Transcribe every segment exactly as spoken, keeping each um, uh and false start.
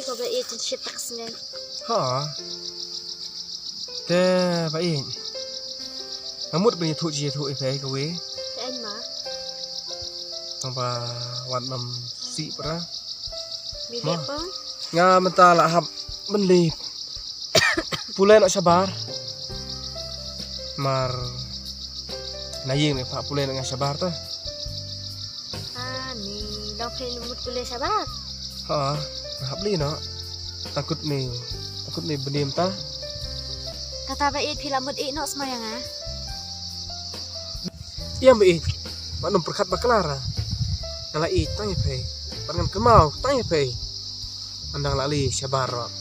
Ko ba ïeit, shit tak sneng. Ha. Te ba ïeit, nga mut ban ïathuh, ïathuh ïa phi kawei. Te ai ma. Tang ba wat nam si para. Mi ma. Nga mynta la hap ban leit pule noh shabar. Mar na ïing me pa pule noh nga shabar ta. Ani, long phi mut pule shabar? Ha, nga hap leit noh. Takut me, takut me bniam ta. Kata ba ïeit phi la mut ïeit noh sma ïa nga. Ïa me ïeit. Ba num pyrkhat ba klar. Nga la ïeit tang ïa phi. Ba ngan kynmaw tang ïa phi. Ngan dang la leit shabar noh.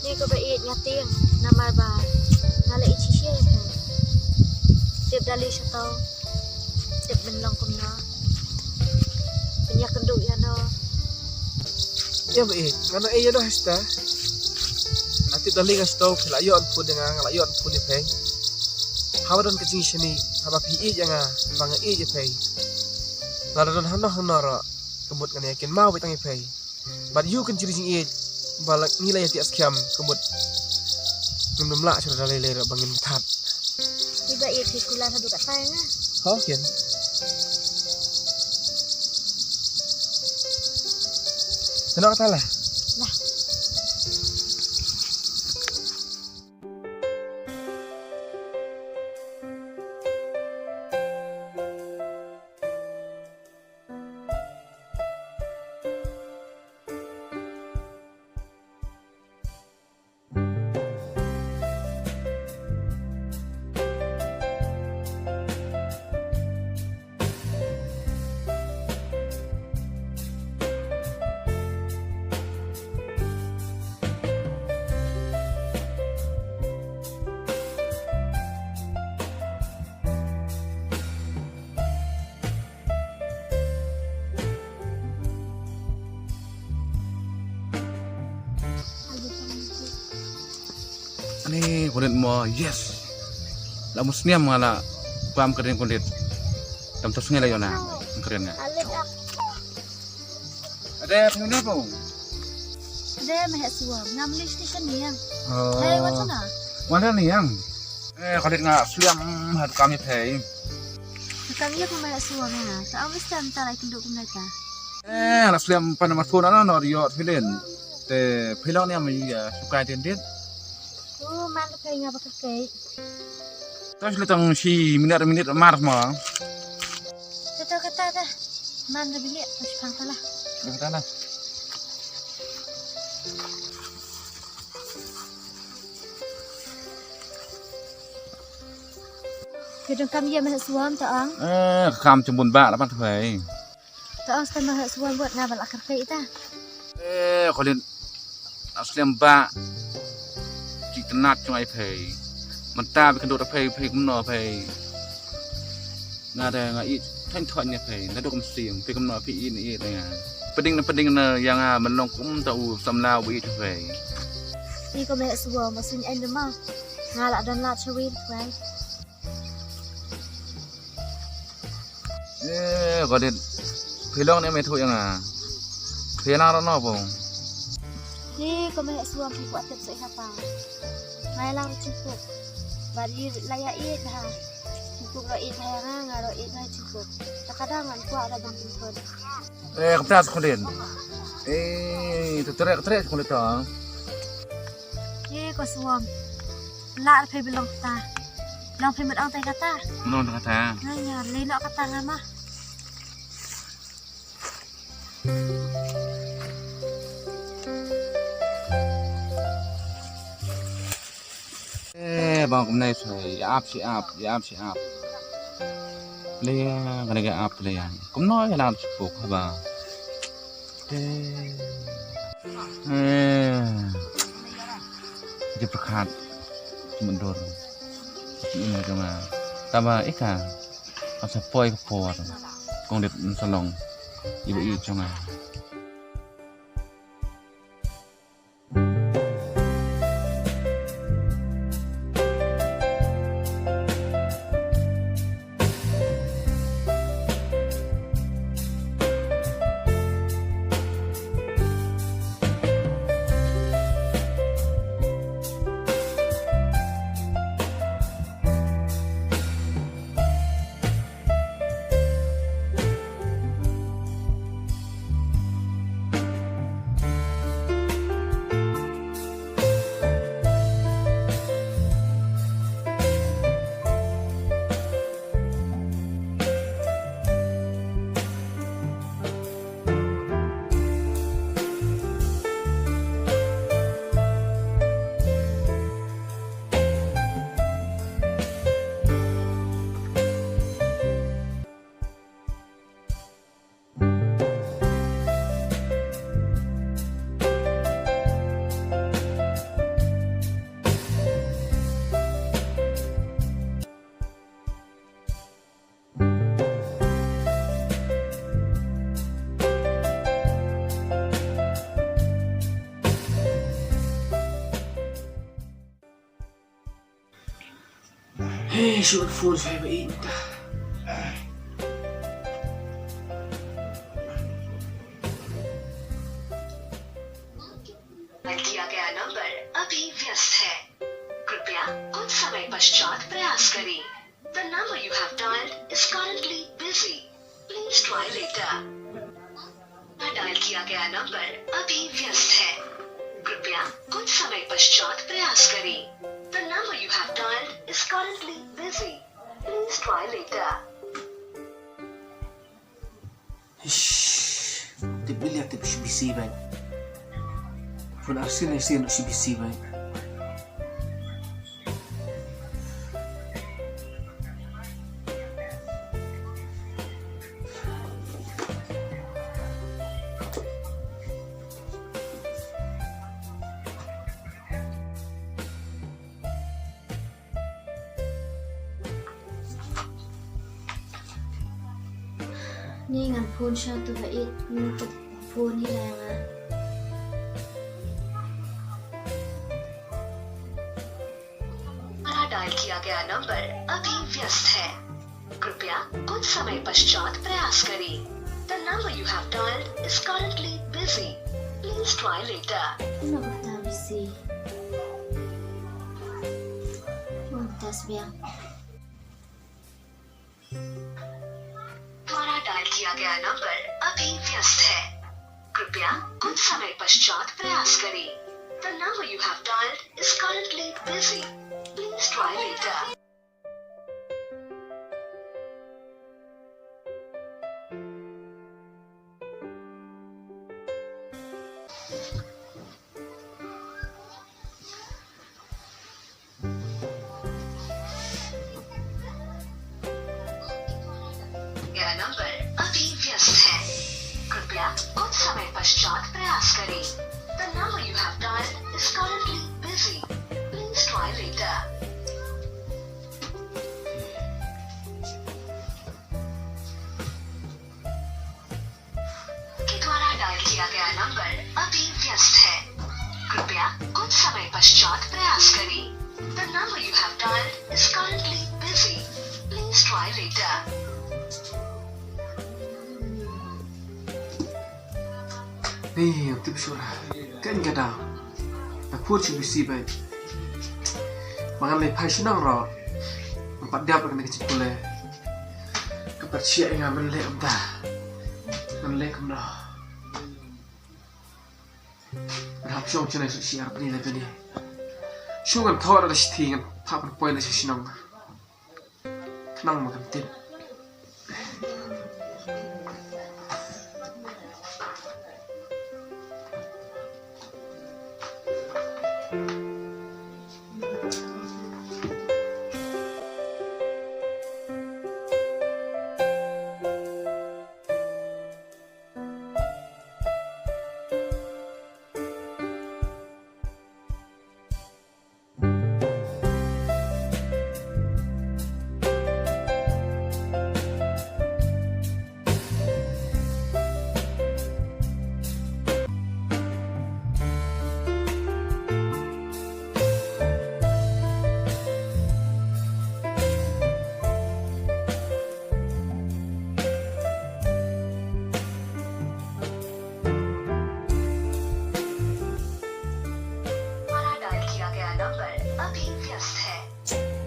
Ni ko ba ïeit nga tieng namar ba nga la ïeit shisha ïa phi. Tip da leit shato. Tip ban long kumno. Pynïakynduh ïano. Ïa ba ïeit, nga nang ïeit noh hasta. Nga tip da leit nga shato, phi la ïoh phone ïa nga, nga la ïoh phone ïa phi. Haba don ka jingshaniah, haba phi ïeit ïa nga, ba nga ïeit ïa phi. Lada don hangno hangno ruh, ka mut ngan ïakynmaw beit tang ïa phi. Bad ïa kane ka jingïeit ba la ngi la ïa tiak skhem ka mut ngim lah shuh da lei lei ruh ba ngin ïa that. Ïa ba ïeit phi kular haduh katta ïa nga. Ho kin. Kano kata lah? Lah. Ani ko leit mo, yes. La mus niam nga la pam kren ko leit. Tam to sngi la ïona kren nga. Ade, phi ne po? Ade, me heh suam. Ngam list station ni yang. Oh. Hey, wan sana. Wan ni yang. Eh, ko leit nga sliam ha kam ïa phi. Kam ïa ko me heh suam ya. Ta am stem ta lai kindu kum ta. Eh, la sliam pan ma phone na no dio filin. Te phi long ni am ïa sukai tin dit. Oh, man phi nga ba kai. Tos le tang shi minit minit mar ma. Te to kata ta. Man da bilik, pas pang ta lah. Dah kata lah. Ke dong kam ïa meh suam ta ang. Eh, kam chumbun ba la pat phai. Ta ang stem meh suam buat nga ba la kar kai ta. Eh, ko leit. Aslem ba. Ki tnat jong ai phai. Mynta ba kynduh phai, phai kumno phai. Nga da nga ïeit thon thon ïa phai. Naduh kum sting, phai kumno phai ïeit ïeit nga. Pdeng na pdeng na ïa nga, mynlong kum ta u samla u ïeit phai. Ni ko me suwa ma suin en de ma. Nga la don la chawin phai. Eh, ko dit. Phi long ne me thuh ïa nga. Phi lang rano po. Ni ko me suwa phi kwat tep sa ïa pa. Ngai lang ru chipuk. Bad ïa la ïa ïeit ha. Chipuk ro ïeit ha nga, nga ro ïeit ha chipuk. Ta ka dang ngan kwah da bang pynthut. Eh, ka pras ko dit. Eh, tu trek trek ko dit ta. Ni ko suwa. Lah phi bilong kata. Long phi mut ong tai kata. Mut ong tai kata. Nga ïa lei noh kata nga ma. Eh, bang kumne soi, ïa ap shi ap, ïa ap shi ap. Lei ïa, kane ka ap lei ïa. Kumno ïa lan sipuk haba. Eh. Eh. Ki pyrkhat. Ki myndur. Ki ina jong nga. Tama ika. Asa poi ka por. Kong dit salong. Iba i jong nga. Shu phone sa ba ita. डायल किया गया नंबर अभी व्यस्त है। कृपया कुछ समय पश्चात प्रयास करें। The number you have dialed is currently busy. Please try later. डायल किया गया नंबर अभी व्यस्त है। कृपया कुछ समय पश्चात प्रयास करें। The number you have dialed is currently busy. Please try later. Ish, tip bilia tip shi bisi bang. Phone arsin arsin shi bisi bang. Ni ngan phone sha tu ba it ni tu phone hi la nga. डायल किया गया नंबर अभी व्यस्त है। कृपया कुछ समय पश्चात प्रयास करें। The number you have dialed is currently busy. Please try later. Ano ba ta bisi? Mantas biang. द्वारा डायल किया गया नंबर अभी व्यस्त है। कृपया कुछ समय पश्चात प्रयास करें। The number you have dialed is currently busy. Please try later. मेरा नंबर अभी व्यस्त है। कृपया कुछ समय पश्चात प्रयास करें। The number you have dialed is currently busy. Please try later. के द्वारा डायल किया गया नंबर अभी व्यस्त है। कृपया कुछ समय पश्चात प्रयास करें। The number you have dialed is currently busy. Please try later. Ni, tip sura. Kan kada. Na phone shi bisi bai. Mangan le phai shinang ro. Empat dia pakai ni kecil pule. Ka pyrshah ïa nga mynleh kumta. Mynleh kumno. Nga hap shong shanai sha syiar bni leh bni. Shu ngan thoh da shithi ngan phah pynpoi na sha shnong. Khnang ma kan tip. द्वारा डायल किया गया नंबर अभी व्यस्त है।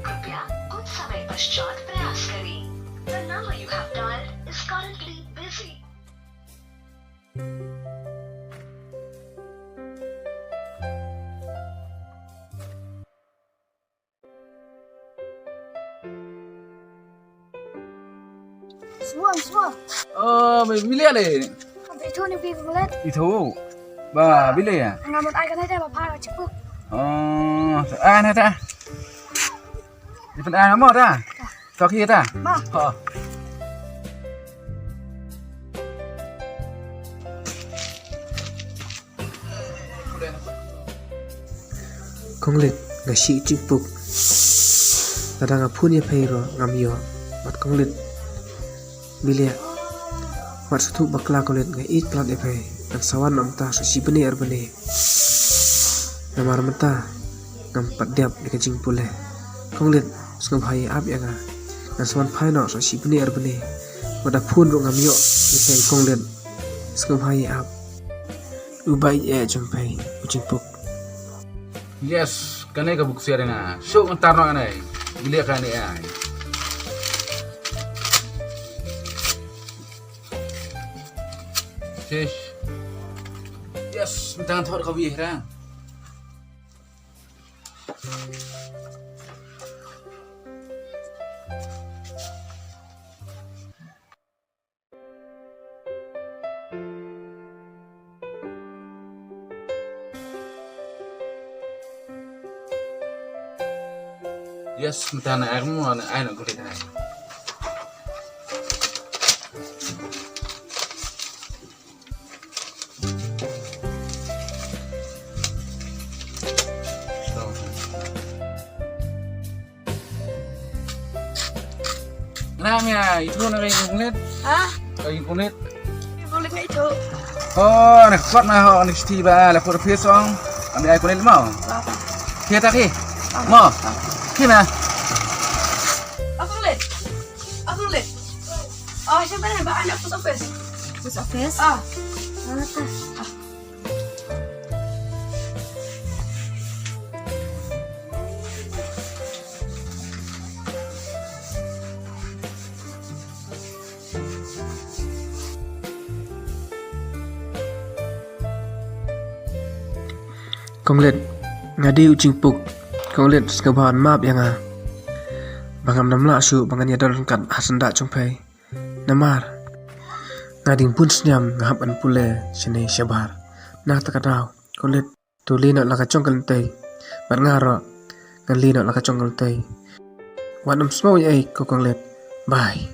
कृपया कुछ समय पश्चात प्रयास करें। The number you have dialed is currently busy. Suang, suang. Oh, mi bilia le. Itu ni bi bulat. Itu. Ba bilia. Ngamat ai kan ada ba para cepuk. Oh, ai na ta. Di pen ai mo ta. Tok hi ta. Ma. Ha. Kong Lit, nga sih jingpuk. Lada nga phone ïa phi ruh ngam ïoh. Bad Kong Lit, bilia. Wat sngewthuh bakla Kong Lit, nga ïeit palat ïa phi. Ngan sa wan na mynta sa shi bnai ar bnai. Namar mynta ngam pat dep ïa ka jingpule. Kong Lit, Sngewbha ïa ap ïa nga. Nga sa wan phai noh sa shi bnai ar bnai. Wat da phone ruh ngam ïoh ïa phi Kong Lit. Sngewbha ïa ap. U bai eh jong phi u Jingpuk. Yes, kane ka buk siar nga. Shu ngan tar noh kane. Gili kane ai. Shish. Yes, mynta ngan thot ka wi hra. Yes, mynta na ai mo na ai na kulit ai. Nang ya, itu na kayu kulit. Ah? Kayu kulit. Kayu kulit na itu. Oh, na kuat na ho, na kesti ba, la kuat pis ong. Ambil air kulit mau. Apa? Kita ki. Mau. Kina. Aku kulit. Aku kulit. Oh, siapa nih? Ba anak post office. Post office? Ah. Mana tah? Ah. Kong Lit, nga dei u Jingpuk. Kong Lit, sngewbha ban map ïa nga ba ngam dam lah shuh ba ngan ïadon ryngkat ha syndah jong phi. Namar nga dang bun snem nga hap ban pule shane shabar. Na kata ka daw, Kong Lit, to leh noh la ka jong ka lynti. Bad nga ruh ngan leh noh la ka jong ka lynti. Wat nym sngewbha ïa ei ko Kong Lit. Bye.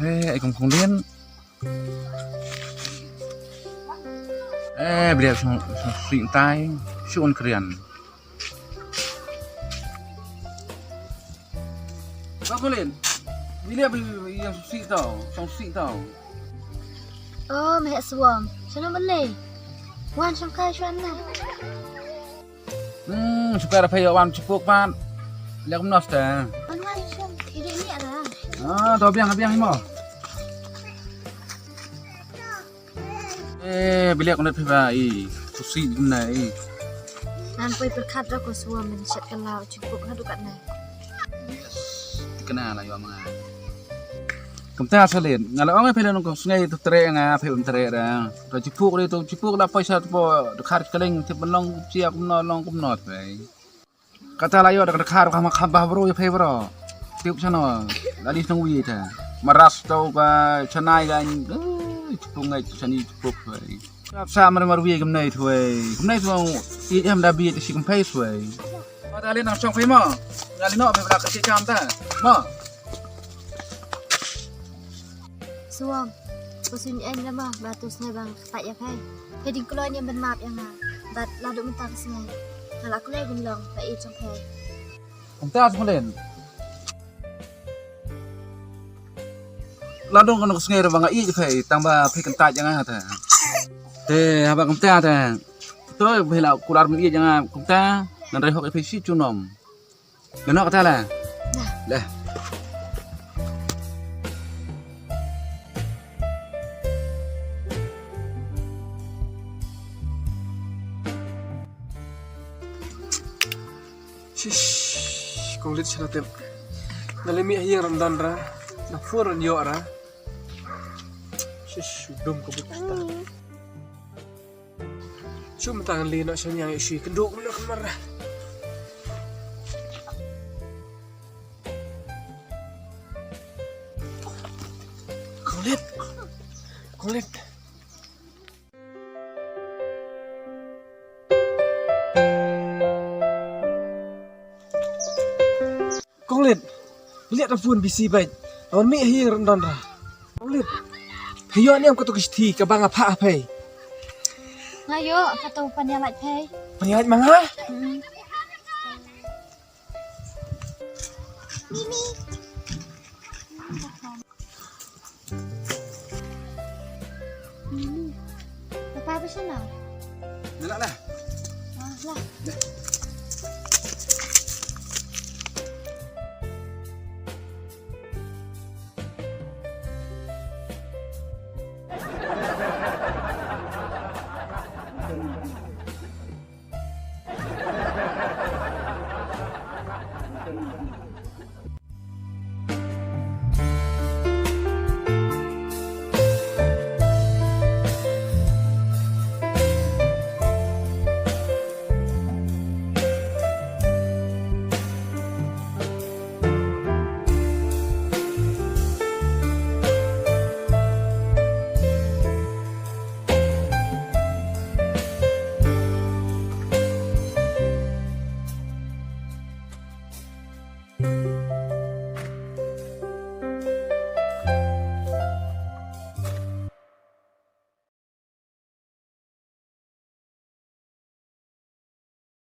Hei, ai kum khong dien. Eh, bria song song sing tai, shun krian. Ba Colin, bria bi yang song sing tau, song sing tau. Oh, meh suam. Shana mele. Wan shong kai shwan na. Hmm, suka rafa ya wan chipuk pan. Lek mnos ta. Wan wan shong. Ide ni ada. Ah, to biang biang mo. Eh, bria kena phi ba i. Susi guna i. Nan poi perkat ra ko suam men shet kalau chipuk hadu kat na. Yes. Kena la yo manga. Kumta Colin, nga la ong phi la nong ko sngai tu tre nga phi un tre da. To chipuk ri to chipuk la paisa to po de khar kaling tip long sia kumno long kumno phi. Kata la yo da khar ka ma kham ba bro ya phi bro. Tip sano. La di snong wi ta. Maras to ka chanai ga. Chipuk ngai chani chipuk phi. Sa mar mar wi gam nai thwe. Gam nai thwe. I em da bi si kam phi thwe. Ma ta le nang chong phi mo. Nga le no phi bra ka si cham ta. Mo. Suam. Ko sun en da ma ba tu snai bang pa ya phi. Phi ding kloi ni ban map ya nga. Bat la du mynta ka snai. Nga la kloi gun long ba i chong phi. Kumta Colin. La dong kano sngai ra ba nga ïeit phi tang ba phi kyntait ïa nga ta. Te haba kumta ta. To phi la kular ban ïeit ïa nga kumta ngan rai hok ïa phi shi junom. Ngan hok kata la. Lah. Shish, kong lit shala tep. Nga la mih ha ïing ryndon ra. Na phone rynïoh ra. Shish, u dum ka buk kita. Shu mynta ngan leit noh sha ïing ïa shu kynduh kumno kumno ra. Kong Lit. Kong Lit. Kong Lit. Liat da phone busy bad. Wan mih ha ïing ryndon ra. Kong Lit. Phi ïoh ne em kato ka shithi kaba nga phah ha phi? Nga ïoh, kato pynïaid lait phi. Pynïaid ma nga? Hmm. Mimi. Mimi. Papa, ba shano? Nga lah lah. Ah, lah.